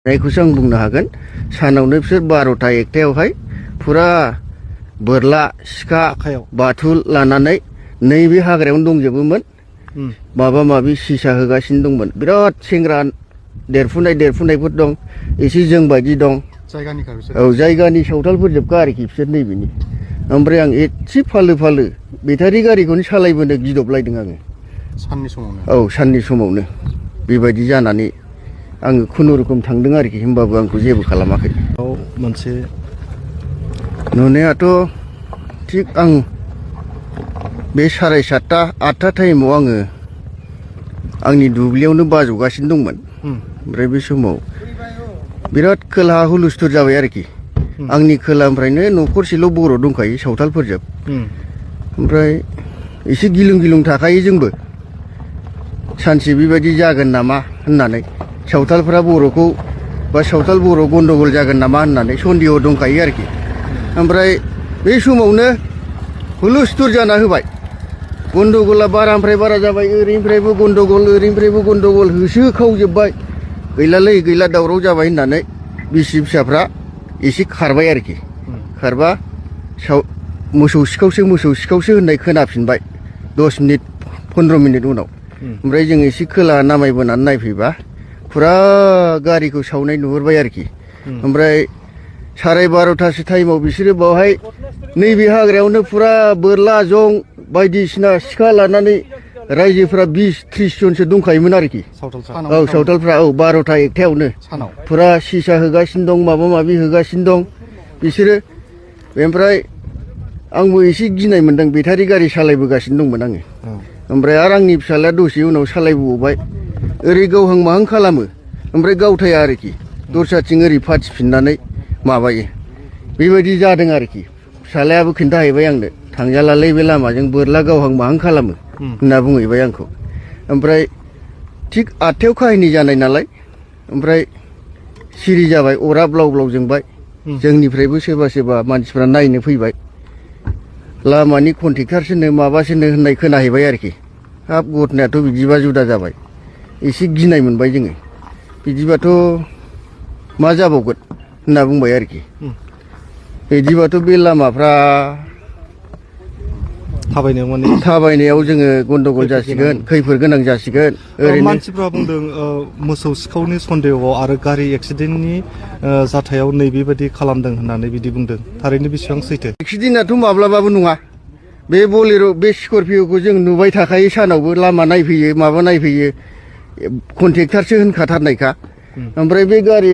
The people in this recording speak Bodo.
नायखौसो आं बुंनो हागोन सानावनो बिसोर 12टा 1टायावहाय फुरा बोरला सिखा बाथुल लानानै नैबे हाग्रायावनो दंजोबोमोन माबा माबि सिसा होगासिनो दंमोन बिराद सेंग्रा देरफुनायफोर दं एसे जों बायदि दं औ जायगानि सावथालफोरजोबखा आरोखि बिसोर नैबेनि ओमफ्राय आं एसे फालो बेटारि गारिखौनो सालायबोनो गिदबलायदों आङो साननि समावनो औ साननि समावनो बेबायदि जानानै आङो खुनुरुखुम थांदों आरोखि होमबाबो आंखौ जेबो खालामाखै मोनसे नुनायाथ' थिग आं बे 7:30 8टा टाइमाव आङो आंनि दुब्लियावनो बाजौगासिनो दंमोन ओमफ्राय बे समाव बिराद खोलाहा हुलुस्थुर जाबाय आरोखि आंनि खोलानिफ्रायनो न'खरसेल' बर' दंखायो सावथालफोरजों ओमफ्राय एसे गिलुं थाखायो जोंबो सानसे बेबायदि जागोन नामा होननानै सावथालफ्रा बर'खौ बा सावथाल बर' गन्डगोल जागोन नामा होननानै सन्देह दंखायो आरोखि ओमफ्राय बे समावनो हुलुस्थुर जाना होबाय गन्डगोला बारानिफ्राय बारा जाबाय ओरैनिफ्रायबो गन्डगोल होसोखावजोब्बाय गैला दावराव जाबाय होननानै बिसि फिसाफ्रा एसे खारबाय आरोखि खारबा मोसौ सिखावसो होननाय खोनाफिनबाय 10 मिनिट 15 मिनिट उनाव ओमफ्राय जों एसे खोला नामायबोनानै नायफैबा फुरा गारिखौ सावनाय नुहुरबाय आरोखि ओमफ्राय 12:30टासो टाइमाव बिसोरो बावहाय नैबे हाग्रायावनो फुरा बोरला जं बायदिसिना सिखा लानानै रायजोफ्रा 20-30 जनसो दंखायोमोन आरोखि औ सावथालफ्रा औ 12टा 1टायावनो फुरा सिसा होगासिनो दं माबा माबि होगासिनो दं बिसोरो ओमफ्राय आंबो एसे गिनाय मोनदों बेटारि गारि सालायबोगासिनो दंमोन आङो ओमफ्राय आरो आंनि फिसाज्लाया दसे उनाव सालायबोबाय ओरै गावहां माहां खालामो ओमफ्राय गावथाया आरोखि दस्राथिं ओरै फाथिफिननानै माबायो बेबायदि जादों आरोखि फिसाज्लायाबो खिन्थाहैबाय आंनो थांजालालै बे लामाजों बोरला गावहां माहां खालामो होनना बुंहैबाय आंखौ ओमफ्राय थिग 8टायाव काहिनि जानाय नालाय ओमफ्राय सिरि जाबाय अरा ब्लाव जोंबाय जोंनिफ्रायबो सोरबा मानसिफ्रा नायनो फैबाय लामानि कन्ट्रेक्टारसोनो माबासोनो होननाय खोनाहैबाय आरोखि हाब घटनायाथ' बिदिबा जुदा जाबाय एसे गिनाय मोनबाय जोङो बिदिबाथ' मा जाबावगोन होनना बुंबाय आरोखि बिदिबाथ' बे लामाफ्रा थाबायनायाव जोङो गन्डगोल जासिगोन खैफोद गोनां जासिगोन ओरैनो मानसिफ्रा बुंदों मोसौ सिखावनि सन्देहआव आरो गारि एक्सिडेन्टनि जाथायाव नैबेबायदि खालामदों होननानै बिदि बुंदों थारैनो बेसेबां सैथो एक्सिडेन्टआथ' माब्लाबाबो नङा बे बलेर' बे स्करपिअ'खौ जों नुबाय थाखायो सानावबो लामा नायफैयो माबा नायफैयो कन्ट्रेक्टारसो होनखाथारनायखा ओमफ्राय बे गारि